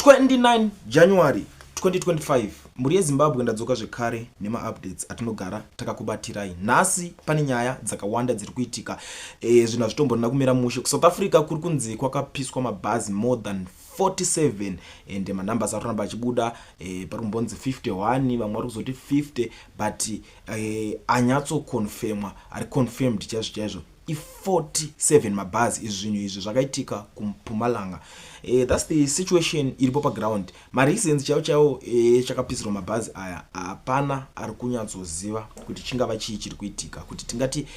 29 January 2025. Mhuri yeZimbabwe, ndadzoka zvekare nemaupdates atinogara takakubatirai. Nhasi pane nyaya dzakawanda dziri kuitika. Zvinhu hazvitomborina kumira mushe. KuSouth Africa kuri kunzi kwakapiswa mabhazi more than 47 and manumbers ari kuramba achibuda. Pari kumbonzi 51, vamwe vari kuzoti 50, but anyatsoconfirmwa, ari confirmed chaizvo chaizvo, i47 mabhazi. Izvi zvinhu izvi zvakaitika kuMpumalanga. That's the situation iripo paground. Mareasons chaiwo chaiwo chakapisirwa mabhazi aya hapana ari kunyatsoziva kuti chingava chii chiri kuitika, kuti tingati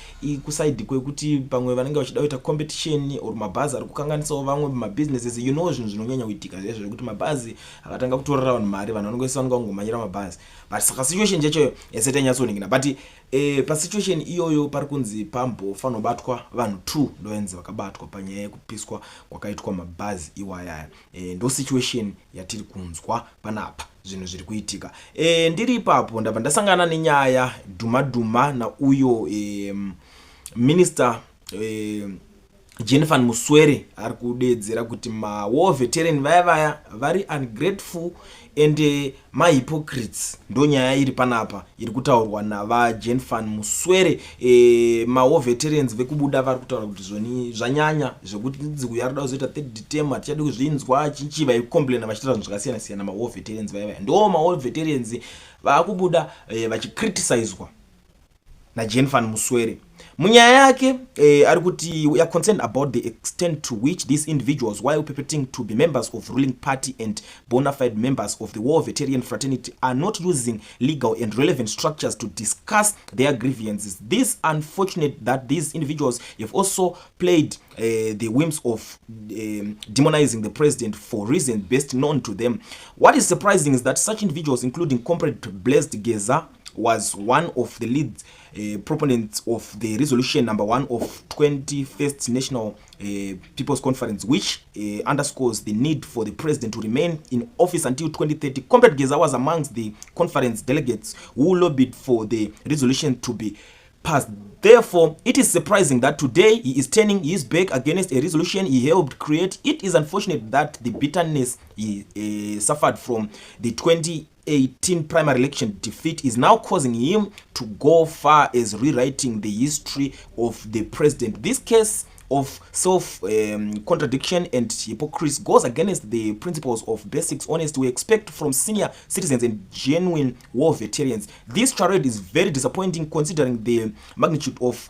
kuside kwekuti pamwe vanenge vachida kuita competition or mabhazi ari kukanganisawo vamwe mabusinesses. Zvinhu zvinonyanya kuitika zvezvo zvekuti mabhazi akatanga kutorera vanhu mari, vanhu vanongoisa, vanonga vangomhanyira mabhazi. But saka situation chachoyo yasati yanyatsoningina, but pasituation iyoyo pari kunzi pambofanobatwa vanhu 2, ndovainzi vakabatwa panyaya yekupiswa kwakaitwa mabhazi iwayaya. Ndo situation yatiri kunzwa panapa, zvinhu zviri kuitika. Ndiri ipapo ndabva ndasangana nenyaya dhuma dhuma nauyo minister Jenfan Muswere ari kudeedzera kuti mawar veteran vaya vaya vari ungrateful and mahypocrites. Ndo nyaya iri panapa iri kutaurwa navaJenfan Muswere. Mawar veterans vekubuda vari kutaura kuti zvoni zvanyanya zvekuti nzi uyo ari kuda kuzoita third term, hatichadi kuzvinzwa, chichi, vaicomplaina vachitaura zvinhu zvakasiyana siyana. Mawar veterans vaya vaya, ndo mawar veterans vaakubuda vachicriticizwa naJenfan Muswere munyaya yake. Ari kuti, "We are concerned about the extent to which these individuals, while purporting to be members of ruling party and bona fide members of the war veteran fraternity, are not using legal and relevant structures to discuss their grievances. This unfortunate that these individuals have also played the whims of demonizing the president for reasons best known to them. What is surprising is that such individuals, including Comrade Blessed Geza, was one of the lead proponents of the resolution number 1 of 21st National People's Conference, which underscores the need for the president to remain in office until 2030. Comrade Geza was amongst the conference delegates who lobbied for the resolution to be passed. Therefore, it is surprising that today he is turning his back against a resolution he helped create. It is unfortunate that the bitterness he suffered from the 2018 primary election defeat is now causing him to go far as rewriting the history of the president. This case of self contradiction and hypocrisy goes against the principles of basic honesty we expect from senior citizens and genuine war veterans. This charade is very disappointing, considering the magnitude of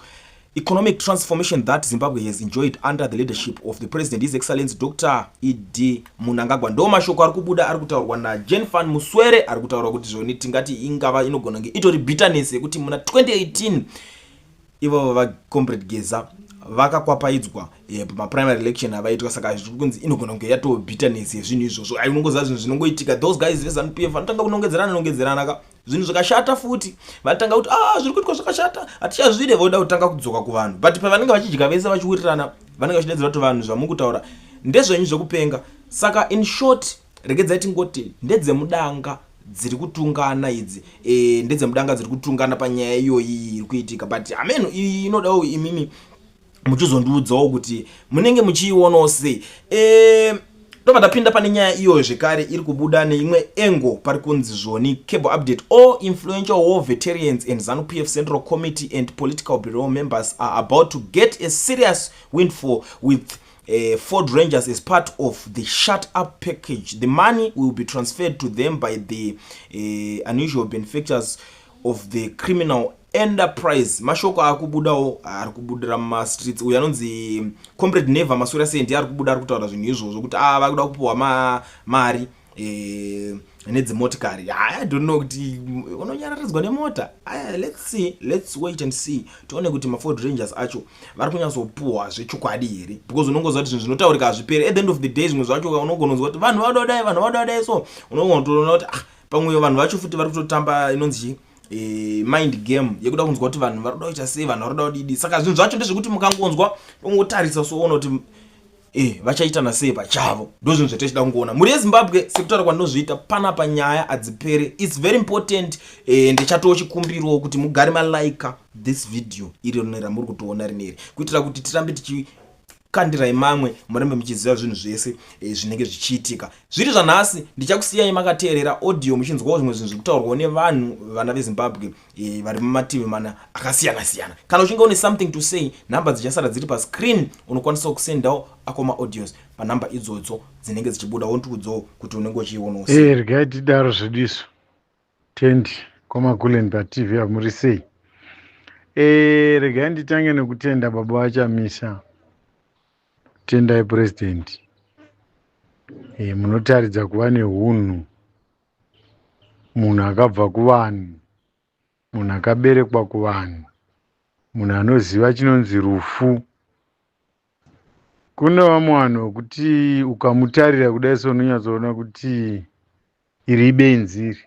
economic transformation that Zimbabwe has enjoyed under the leadership of the president, His Excellency Dr ED Mnangagwa." Ndo mashoko ari kubuda ari kutaurwa naJenfan Muswere, ari kutaurwa kuti zvoni tingati ingava inogona kunge itori bitterness yekuti muna 2018 ivovo vacomrade Geza vakakwapaidzwa pamaprimary election avaitwa. Saka zviri kunzi inogona kunge yatoo bitterness yezvinhu izvozvo. Ai, unongoziva zvinhu zvinongoitika, those guys veZANU PF vanotanga kunongedzerana nongedzerana ka zvinhu zvakashata futi, vatanga kuti, "Ah, zviri kuitwa zvakashata, hatichazvide." Voda kutanga kudzoka kuvanhu, but pavanenge vachidya vese vachiwirirana, vanenge vachidedzera kuti vanhu zvamukutaura ndezvenyu zvekupenga. Saka in short, regedzai tingoti ndedzemudanga dziri kutungana idzi. Ndedzemudanga dziri kutungana panyaya iyoyi iri kuitika, but ameno iyi inodawo imimi muchizondiudzawo kuti munenge muchiionawo sei. Ndobva ndapinda pane nyaya iyoyo zvekare iri kubuda neimwe angle. Pari kunzi zvoni, cable update: all influential war veterans and ZANU PF Central Committee and Political Bureau members are about to get a serious windfall with Ford Rangers as part of the shut up package. The money will be transferred to them by the unusual benefactors of the criminal enterprise. Mashoko akubudawo ari kubudira mumastreets. Uyu anonzi Comrade Never Maswera Sendi ari kubuda ari kutaura zvinhu izvozvo kuti a vari kuda kupiwa mari nedzimotikari. I don't know kuti unonyararidzwa nemota. Let's see, let's wait and see, tione kuti maFord Rangers acho vari kunyatsopuhwa zvechokwadi here, because unongoziva kuti zvinhu zvinotaurika hazviperi. At the end of the day, zvimwe zvacho unogononzwa kuti vanhu vadodai, vanhu vadodai, so unogona kutoona kuti, ah, pamwe vanhu vacho futi vari kutotamba inonzi chii, mind game yekuda kunzwa kuti vanhu vari kuda kuita sei, vanhu vari kuda kudidi. Saka zvinhu zvacho ndezvekuti mukangonzwa ungotarisa soona kuti vachaitana sei pachavo. Ndo zvinhu zvatichida kungoona, mhuri yeZimbabwe. Sekutaura kwandinozviita panapa, nyaya hadzipere. It's very important. Ndichatoo chikumbiro kuti mugare malaika this video iri ramuri kutoona rineri, kuitira kuti tirambe tichi Kandirai mamwe murambe muchiziva zvinhu zvese eh, zvinenge zvichiitika. Zviri zvanhasi ndichakusiyai makateerera audio muchinzwawo zvimwe zvinhu zviri kutaurwawo nevanhu vana veZimbabwe eh, vari mumativi mana akasiyana siyana. Kana uchinge une something to say, nhamba dzichasara dziri pascreen, unokwanisawo kusendawo ako maaudios panhamba idzodzo dzinenge dzichibuda wondiudzawo kuti unenge uchiionawo sei. Eh, regai tidaro zvedu isu. Tendi kwaMagulen paTV apo muri sei? Eh, regai nditange nekutenda baba vaChamisa. Tendai president. Eh, munotaridza kuva nehunhu. Munhu akabva kuvanhu, munhu akaberekwa kuvanhu, munhu anoziva chinonzi rufu. Kune vamwe vanhu vekuti ukamutarira kudai so unonyatsoona kuti iri ibenzi iri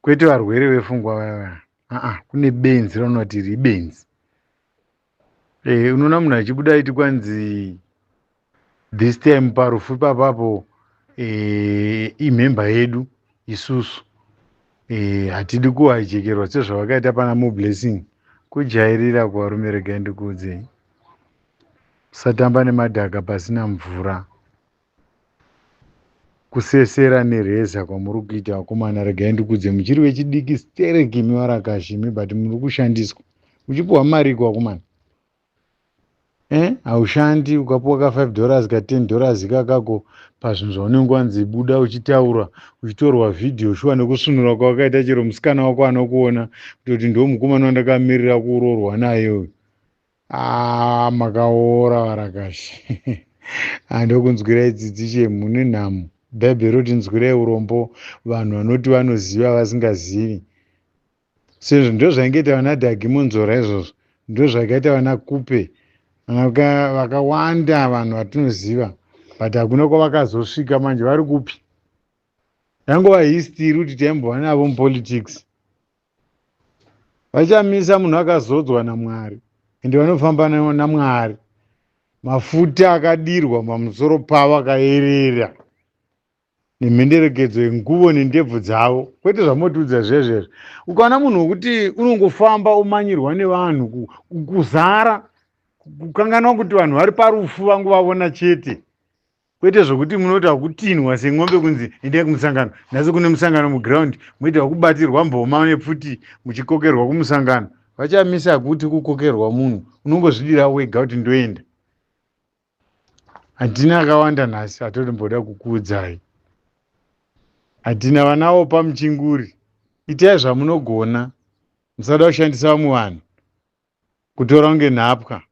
kwete varwere vefungwa vaya vaya aa kune benzi raunoti iri ibenzi e, unoona munhu achibuda aiti kwanzi this time parufu ipapapo e, imhemba yedu isusu e, hatidi kuhajekerwa sezvavakaita pana moblessing kujairira kuvarume regai ndikuudzei usatamba nemadhaka pasina mvura Kusesera nereza kwamuri kuita vakomana regai ndikudze muchiri vechidiki stereki imi varakashi imi but muri kushandiswa muchipuhwa mariko vakomana eh haushandi ukapuwa ka 5 dollars ka 10 dollars ikakako pazvinhu zvaunenge wanzi buda uchitaura uchitorwa vhidhiyo shuwa nekusvinura kwawakaita chero musikana wako anokuona kutoti ndo mukomana wandakamirira kuroorwa naye uyu Ah, makaora varakashi. Andokunzwirai tsitsi shemu mune nhamo. Bhaibheri roti nzwirai urombo vanhu vanoti vanoziva vasingazivi. Sezvo ndozvaingoita vana Dhagi Monzora izvozvo. Ndozvakaita vana Kupe. Vakawanda vanhu vatinoziva. But hakuna kwavakazosvika manje vari kupi? Yangova history kuti taimbova navo mupolitics. Vachamisa munhu akazodzwa naMwari ende vanofamba naMwari. Mafuta akadirwa pamusoro pavo akayerera nemhenderekedzo yenguvo nendebvu dzavo kwete zvamotiudza zvezvezvo ukaona munhu wekuti unongofamba omanyirwa nevanhu kuzara kukanganwa kuti vanhu vari parufu vangu vavona chete kwete zvokuti munoita kutinhwa sen'ombe kunzi endai kumusangano nhasi kune musangano muground moita kubatirwa mboma nepfuti muchikokerwa kumusangano vachamisa kuti kukokerwa munhu unongozvidira wega kuti ndoenda hatina akawanda nhasi atotomboda kukuudzai hatina vanawo pamuchinguri itai zvamunogona musada kushandisa vamwe vanhu kutora kunge nhapwa.